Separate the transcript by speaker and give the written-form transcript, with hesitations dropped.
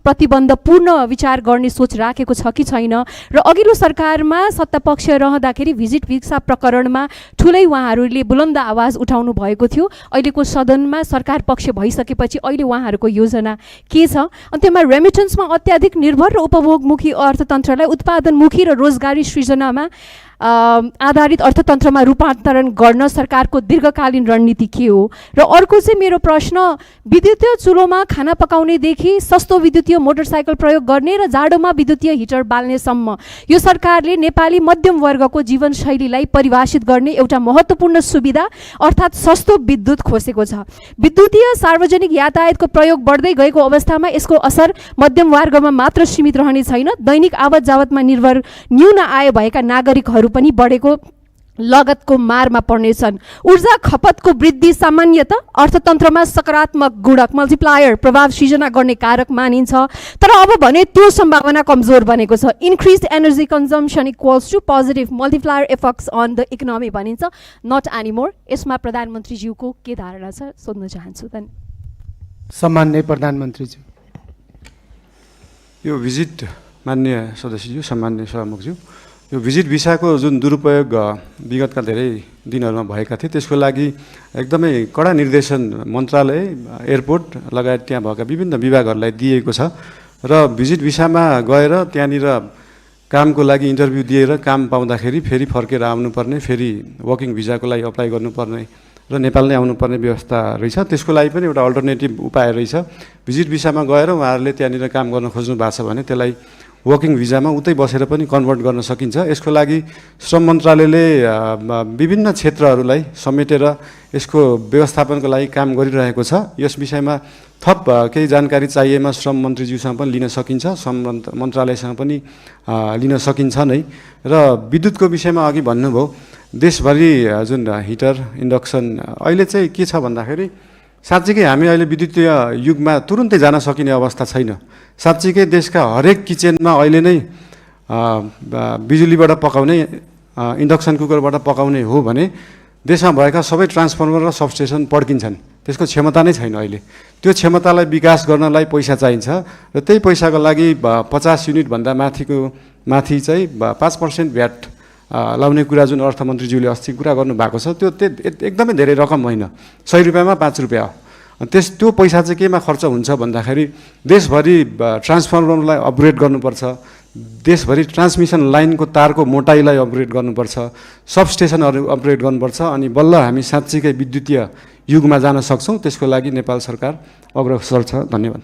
Speaker 1: प्रतिबन्धपूर्ण विचार गर्ने सोच राखेको छ कि छैन र अघिल्लो सरकारमा सत्तापक्ष रहँदाखेरि भिजिट भिसा प्रकरणमा ठुलै उहाँहरूले बुलन्द आवाज उठाउनु भएको थियो। अहिलेको सदनमा सरकार पक्ष भइसकेपछि अहिले उहाँहरूको योजना के छ? अन्त्यमा रेमिटेन्समा अत्याधिक निर्भर र उपभोगमुखी अर्थतन्त्रलाई उत्पादनमुखी र रोजगारी सृजनामा आधारित अर्थतन्त्रमा रूपान्तरण गर्न सरकारको दीर्घकालीन रणनीति के हो? र अर्को चाहिँ मेरो प्रश्न, विद्युतीय चुलोमा खाना पकाउनेदेखि सस्तो विद्युतीय मोटरसाइकल प्रयोग गर्ने र जाडोमा विद्युतीय हिटर बाल्नेसम्म यो सरकारले नेपाली मध्यम वर्गको जीवनशैलीलाई परिभाषित गर्ने एउटा महत्त्वपूर्ण सुविधा अर्थात् सस्तो विद्युत खोसेको छ। विद्युतीय सार्वजनिक यातायातको प्रयोग बढ्दै गएको अवस्थामा यसको असर मध्यम वर्गमा मात्र सीमित रहने छैन, दैनिक आवत जावतमा निर्भर न्यून आय भएका नागरिकहरू पनि बढेको लगतको मारमा पर्नेछन्। ऊर्जा खपतको वृद्धि सामान्यतः अर्थतन्त्रमा सकारात्मक गुणक मल्टिप्लायर प्रभाव सृजना गर्ने कारक मानिन्छ, तर अब भने त्यो सम्भावना कमजोर बनेको छ। Increase energy consumption equals to positive multiplier effects on the economy भनिन्छ, नट एनिमोर। यसमा प्रधानमन्त्रीज्यूको के धारणा छ सोध्न चाहन्छु।
Speaker 2: सम्माननीय प्रधानमन्त्रीज्यू।
Speaker 3: यो भिजिट, माननीय सदस्यज्यू, सम्माननीय सभामुखज्यू, यो भिजिट भिसाको जुन दुरुपयोग विगतका धेरै दिनहरूमा भएका थिए त्यसको लागि एकदमै कडा निर्देशन मन्त्रालय, एयरपोर्ट लगायत त्यहाँ भएका विभिन्न विभागहरूलाई दिएको छ र भिजिट भिसामा गएर त्यहाँनिर कामको लागि इन्टरभ्यू दिएर काम पाउँदाखेरि फेरि फर्केर आउनुपर्ने, फेरि वर्किङ भिजाको लागि अप्लाई गर्नुपर्ने र नेपाल नै आउनुपर्ने व्यवस्था रहेछ। त्यसको लागि पनि एउटा अल्टरनेटिभ उपाय रहेछ। भिजिट भिसामा गएर उहाँहरूले त्यहाँनिर काम गर्न खोज्नु भएको छ भने त्यसलाई वर्किङ भिजामा उतै बसेर पनि कन्भर्ट गर्न सकिन्छ। यसको लागि श्रम मन्त्रालयले विभिन्न क्षेत्रहरूलाई समेटेर यसको व्यवस्थापनको लागि काम गरिरहेको छ। यस विषयमा थप केही जानकारी चाहिएमा श्रम मन्त्रीज्यूसँग पनि लिन सकिन्छ, श्रम मन्त्रालयसँग पनि लिन सकिन्छ नै। र विद्युतको विषयमा अघि भन्नुभयो, देशभरि जुन हिटर इन्डक्सन अहिले चाहिँ के छ भन्दाखेरि साँच्चीकै हामी अहिले विद्युतीय युगमा तुरुन्तै जान सकिने अवस्था छैन। साँच्चीकै देशका हरेक किचनमा अहिले नै बिजुलीबाट पकाउने, इन्डक्सन कुकरबाट पकाउने हो भने देशमा भएका सबै ट्रान्सफर्मर र सबस्टेसन पड्किन्छन्। त्यसको क्षमता नै छैन अहिले। त्यो क्षमतालाई विकास गर्नलाई पैसा चाहिन्छ र त्यही पैसाको लागि 50 युनिटभन्दा माथि चाहिँ 5% भ्याट लाउने कुरा जुन अर्थमन्त्रीज्यूले अस्ति कुरा गर्नुभएको छ त्यो एकदमै धेरै रकम होइन, 100 रुपियाँमा 5 रुपियाँ हो। त्यो पैसा चाहिँ केमा खर्च हुन्छ भन्दाखेरि देशभरि ट्रान्सफर्मरलाई अपग्रेड गर्नुपर्छ, देशभरि ट्रान्समिसन लाइनको तारको मोटाइलाई अपग्रेड गर्नुपर्छ, सबस्टेसनहरू अपग्रेड गर्नुपर्छ, अनि बल्ल हामी साँच्चीकै विद्युतीय युगमा जान सक्छौँ। त्यसको लागि नेपाल सरकार अग्रसर छ। धन्यवाद।